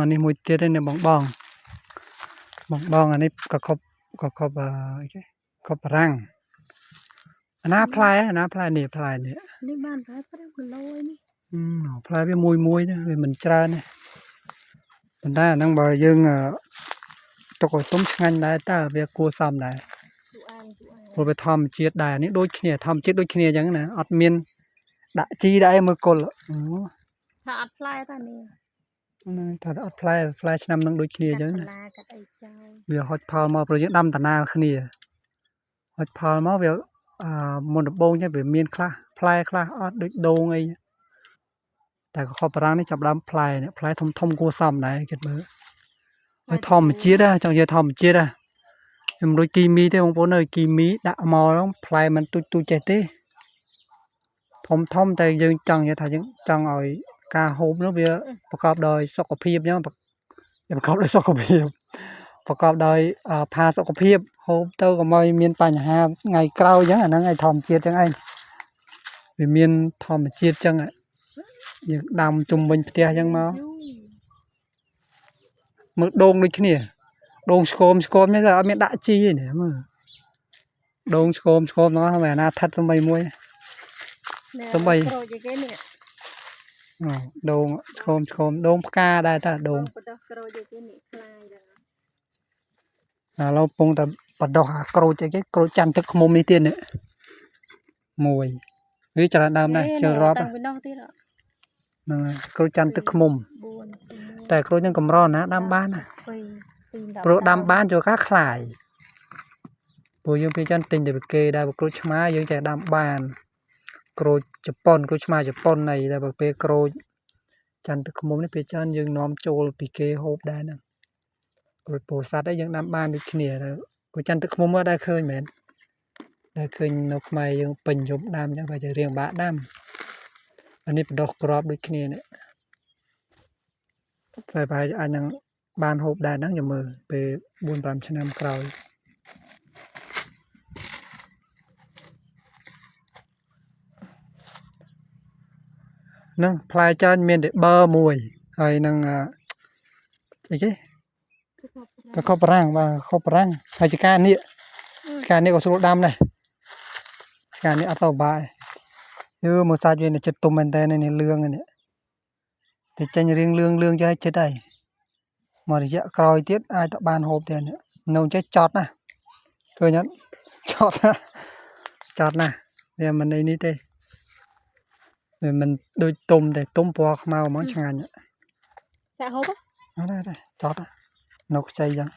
អានេះមួយទៀតឯនេះបងបងបងបងអានេះក៏ខប់ក៏ខប់អីគេខប់បារាំងអាណាផ្លែអាណាផ្លែនេះផ្លែនេះ នេះបានប្រហែល5គីឡូឯនេះ ផ្លែវាមួយមួយទេវាមិនច្រើនទេប៉ុន្តែអាហ្នឹងបើយើងទុកឲ្យទុំឆ្ងាញ់ដែរតើវាគួរសមដែរ ជូអាងជូអាង ព្រោះវាធម្មជាតិដែរនេះដូចគ្នាធម្មជាតិដូចគ្នាអញ្ចឹងណាអត់មានដាក់ជីដាក់អីមើលគល់ ថាអត់ផ្លែតានេះ ហ្នឹងថាអត់ផ្លែផ្លែឆ្នាំនឹងដូចគ្នាអញ្ចឹងណា កាត់កាត់អីចោល វាហុចផលមកព្រោះយើងដាំតាណាលគ្នាហុចផលមកវាអឺមុនដំបូងចឹងវាមានខ្លះផ្លែខ្លះអត់ដូចដូងអីតែកខបារាំងនេះចាប់ដើមផ្លែនេះផ្លែធំធំគួរសមដែរគិតមើលហើយធម្មជាតិណាចង់និយាយធម្មជាតិណាខ្ញុំដូចគីមីទេបងប្អូនអើយគីមីដាក់មកហ្នឹងផ្លែមិនទូចទូចចេះទេធំធំតែយើងចង់និយាយថាយើងចង់ឲ្យការហូបនោះវាប្រកបដោយសុខភាពអញ្ចឹងប្រកបដោយសុខភាពប្រកបដោយផាសុខភាពហូបទៅកុំឲ្យមានបញ្ហាថ្ងៃក្រោយអញ្ចឹងអាហ្នឹងឯងធម្មជាតិអញ្ចឹងឯងវាមានធម្មជាតិអញ្ចឹងយើងដាំជុំវិញផ្ទះអញ្ចឹងមកមើលដូងដូចគ្នាដូងស្គមស្គមនេះតែអត់មានដាក់ជីទេនេះមើលដូងស្គមស្គមទាំងអស់ហើយអាណាថិតសំបីមួយសំបី ក្រូចអីគេនេះ ដូងស្គមស្គមដូងផ្កាដែរតាដូង បដោះក្រូចអីគេនេះខ្លាយដែរ ឥឡូវពងតែបដោះអាក្រូចអីគេក្រូចច័ន្ទទឹកឃ្មុំនេះទៀតនេះមួយវាច្រើនដើមដែរជិលរាប់ តាំងពីនោះទៀត ហ្នឹងហើយក្រូចច័ន្ទទឹកឃ្មុំ 4 តែក្រូចនឹងកម្រណាដាំបានណា 2 ព្រោះដាំបានចូលកាខ្លាយព្រោះយើងពេលចឹងទិញតែពីគេដែរបើក្រូចឆ្មាយើងចេះដាំបានក្រូចជប៉ុនក្រូចឆ្មាជប៉ុនអីតែបើពេលក្រូចច័ន្ទទឹកឃ្មុំនេះពេលច្រើនយើងនាំចូលពីគេហូបដែរហ្នឹងក្រូចពោធិ៍សាត់អីយើងដាំបានដូចគ្នាតែក្រូចច័ន្ទទឹកឃ្មុំអត់ដែលឃើញមែនដែលឃើញនៅខ្មែរយើងពេញនិយមដាំអញ្ចឹងប្រហែលជារៀងបាក់ដាំអានេះបដោះក្របដូចគ្នានេះតែប្រហែលអាចនឹងបានហូបដែរហ្នឹងខ្ញុំមើលពេល4 5ឆ្នាំក្រោយហ្នឹងផ្លែច្រើនមានតែបឺមួយហើយនឹងអីគេតកបារាំងបាទខបារាំងហើយចកានេះចកានេះក៏ស្រួលដាំដែរចកានេះអត់ទៅបាយយឺមើលសាច់វានៅចិត្តទុំមែនតើនេះលឿងនេះតែចេញរៀងលឿងលឿងចេះចិត្តហើយមករយៈក្រោយទៀតអាចទៅបានហូបទៀតនេះនៅចេះចត់ណាឃើញអត់ចត់ណាចត់ណាវាមិននេះទេវាមិនដូចទុំទេទុំពណ៌ខ្មៅហ្មងឆ្ងាញ់ សាក់ហូប អត់ដែរចត់នៅខ្ចីចឹង